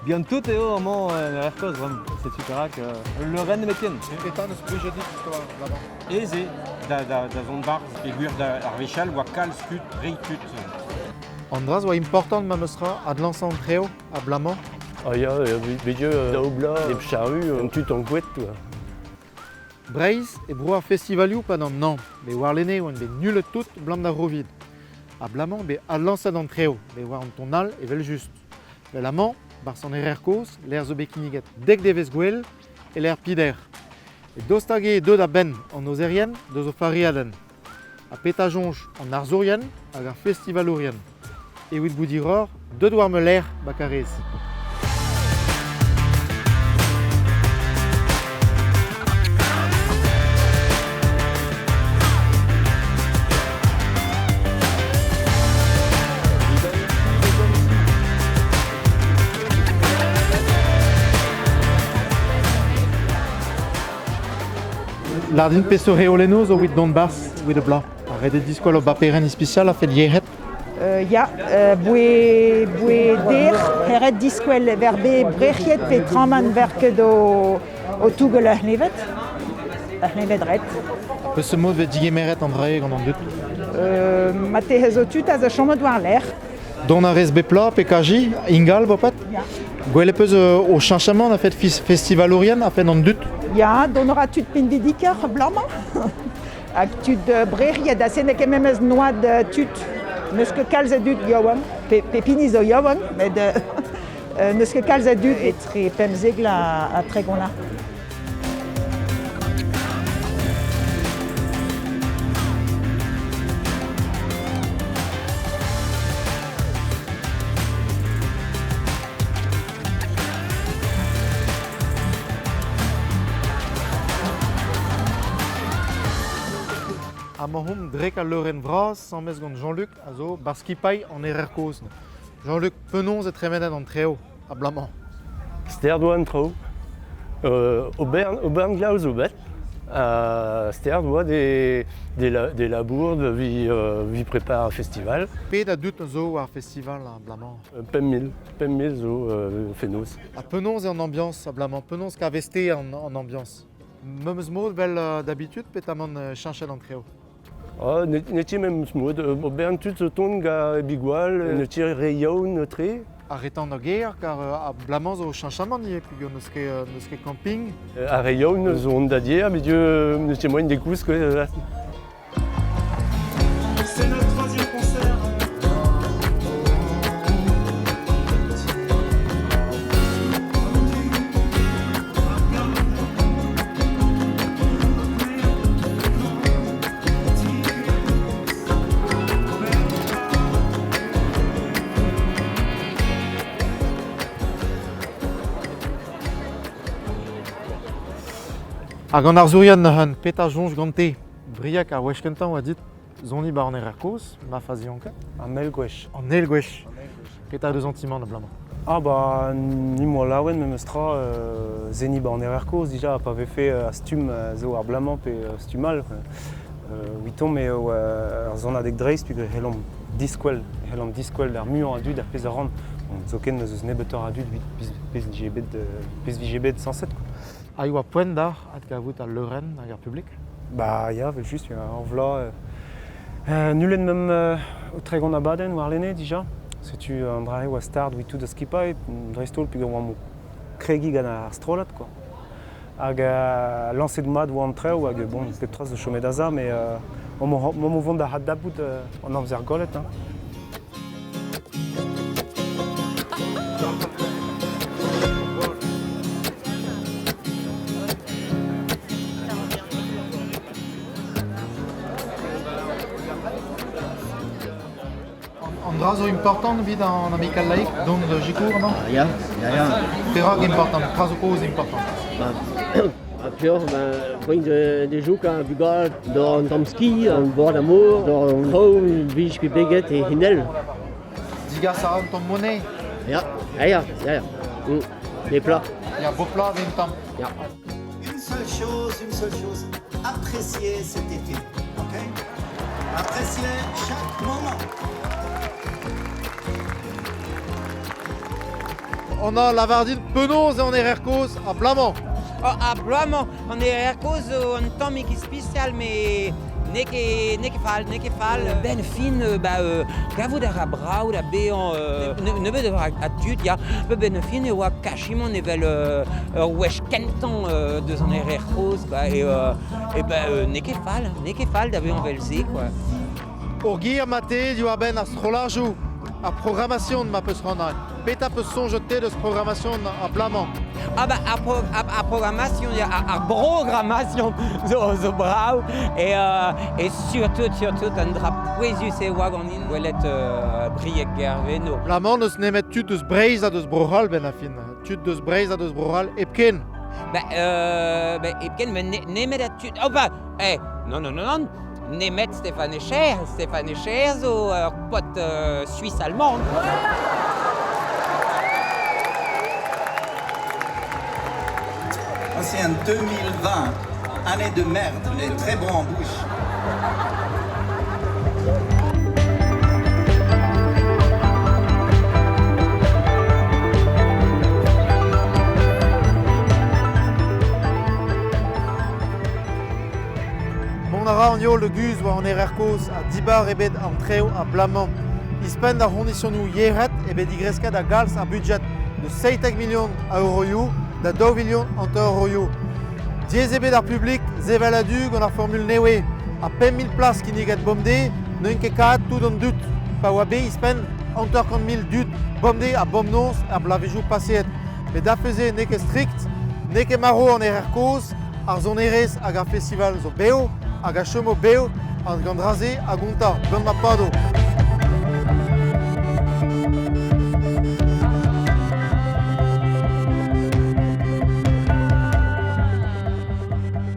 Bihan-tout eo amañ en Erer-Kozh bremañ. Setu perak ul leurenn nemetken. Petra n'eus plijet dit là-bas? Aes eo da, da, da zont 'barzh peogwir da, ar wech all 'oa kalz tud, re tud. An dra zo important memes tra adlañsañ an treo abalamour. Ah ya, bet daou bloaz hep charru, un tud ankouaet quoi. Breizh e bro ar festivalioù 'pad an hañv, met warlene e oant bet nullet tout 'blam d'ar Covid. Abalamour bet adlañset an treo, met war an ton all evel-just. Vel amañ, 'barzh an Erer Kozh, lec'h zo bet kinniget dek devezh gwell e-lec'h pider. E daoust hag eo deuet a-benn an aozerien deus o fariadenn. Ha petra soñj an arzourien hag ar festivalourien? Evit bout hiroc'h, deut war ma lerc'h 'ba Karrez. Lardin peseurt reolennoù zo evit dont 'barzh evit e bloaz? Ar ret eo diskoal ur baperenn ispisial a-fet yec'hed? Ya, boe, boe der, heret diskwel ver be brec'hiet pe traman verket o, o tougel ur c'hleñved, ur c'hleñved ret. Peseurt mod 'vez digemeret an dra-se gant an dud? Marteze zo tud a zo chomet war-lerc'h. Dont a rez bep bloaz pe kaji, ingal boped? Ya. Gwelet 'peus o cheñchamant a-fet festivalourien, a-fet an dud? Ya, dont a ra tud pinvidikoc'h bloaz-mañ. Hag tud brec'hiet, ha se n'eo ket memes noad tud. N'eus ket kalz a dud yaouank, pe pep hini zo yaouank, met n'eus ket kalz a dud etre 15 ha 30. Amañ omp drek al leurenn vras asambles gant Jean-Luc a zo 'barzh skipailh an Erer Kozh. Jean-Luc, penaos e tremenet an treo abalamour? Sterd oa an traoù. Ober glav zo bet. Ha sterd oa des, des labours evit préparer ar festival. Pet a dud zo war festival abalamour? 5 000, 5 000 zo fenoz. Ha penaos eo an ambiañs abalamour? Penaos kavez-te an, an ambiañs? Memes mod 'vel d'habitude petamant cheñchet an treo? Ah, n'eo ket memes mod. Ober an tud zo tont gant bigwal, n'eo ket re yaouank tre. Arrêtant da gêr, kar abalamour zo cheñchamant ivez, peogwir n'eus ket, n'eus ket camping. Ar re yaouank zo on da dier, met n'eus ket moaien d'e kousk. C'est notre troisième concert. Hag an arzourien neuze, petra soñj gante? Briac ar wech kentañ oa dit soniñ 'ba an Erer Kozh, ma fazian ket. An eil gwech. An eil gwech. Petra deus santimant abalamour? Ah bah ni moa laouen memes tra seniñ 'ba an Erer Kozh dija pa vefe stumm zo ar bloaz-mañ pe stumm all. Evitomp eo ur sonadeg dreist peogwir e c'hellomp diskwel, e c'hellomp diskwel d'ar muiañ a dud ar pezh a ran. Bon, zoken n'eus eus nebeutoc'h a dud evit pezh vije bet pezh vije bet sañset quoi. Ha e oa poent d'ac'h adkavout al leurenn hag ar publik? Bah ya, evel-just, ur vloaz nullet mem o 30 abadenn warlene dija. Setu an dra-se oa start evit tout da skipailh, dreist-holl peogwir oamp o kregiñ gant ar strollad quoi. Hag lañset mat oa an traoù hag bon, pep tra zo chomet aza, met omp o vont da adtapout an amzer gollet. Hein. An dra zo important evit an Amical Laïc dont da sikour amañ? Ah, ya, ya, ya. Perak important? Petra zo kaoz important? Ba, ha peoc'h, ben, poent de jouk ar bugale d'an tamm ski, an bord amour, d'an traoù vij ket beget e hinel. Digas a ra un tamm monnaie? Ya, ya, ya, ya. Les plats. Ya, beau plat avec un tamm. Ya. Une seule chose, une seule chose, appréciez cet été, ok Appréciez chaque moment. Anna, lavar din penaos eo an erer kozh ha blamañ. Oh, ha bloaz-mañ, an erer kozh zo un tammig ispisial, met n'eo ket, n'eo ket fall, n'eo ket fall. Ben fin, ba, kavout a ra brav da bezañ nebeut a dud, ya. Ben fin e oa kachimant evel ur wech kentañ deus an erer kozh, ba, e, e ba, n'eo ket fall, n'eo ket fall da vezañ evel-se, quoi. Ur gir mat-eo diwar-benn ar strollajoù, ar programmasion ma peus c'hoant. Petra peus soñjet-te deus programmasion ar bloaz-mañ? Ah bah ar, pro, ar, ar programmasion, ar, ar brogrammasion zo, zo brav et, et surtout, surtout un dra pouezus e oa ganin gwelet Brieg Gerveno. Bloaz-mañ n'eus nemet tud deus Breizh ha deus Bro-C'hall 'benn ar fin. Tud deus Breizh ha deus Bro-C'hall hepken. Bah, bah hepken, mais nemet a tud... Oh bah, eh, non, non, non, non, Nemet Stéphane Escher. Stéphane Escher zo ur paotr suisse-allemand. C'est un 2020, année de merde, mais très bon en bouche. Mont a ra an heol da guzh war an erer kozh ha dibar eo bet an trev abalamour ouzhpenn d'ar c'hoñdisionoù yec'hed eo bet digresket a-galz ar budjed deus 17 milion a euroioù da 2 milion 50 euroioù. Diaes eo bet ar publik sevel a-du gant ar formul nevez ha 5 000 plas kinniget bemdez n'eus ket kaet tout an dud pa oa bet ouzhpenn 50 000 dud bemdez ha bemnoz er bloavezhioù paseet. Met da-se n'eo ket strikt, n'eo ket marv an erer kozh, Ar sonerezh hag ar festival zo bev hag a chomo bev gant dra-se a gontañ gant ma pado.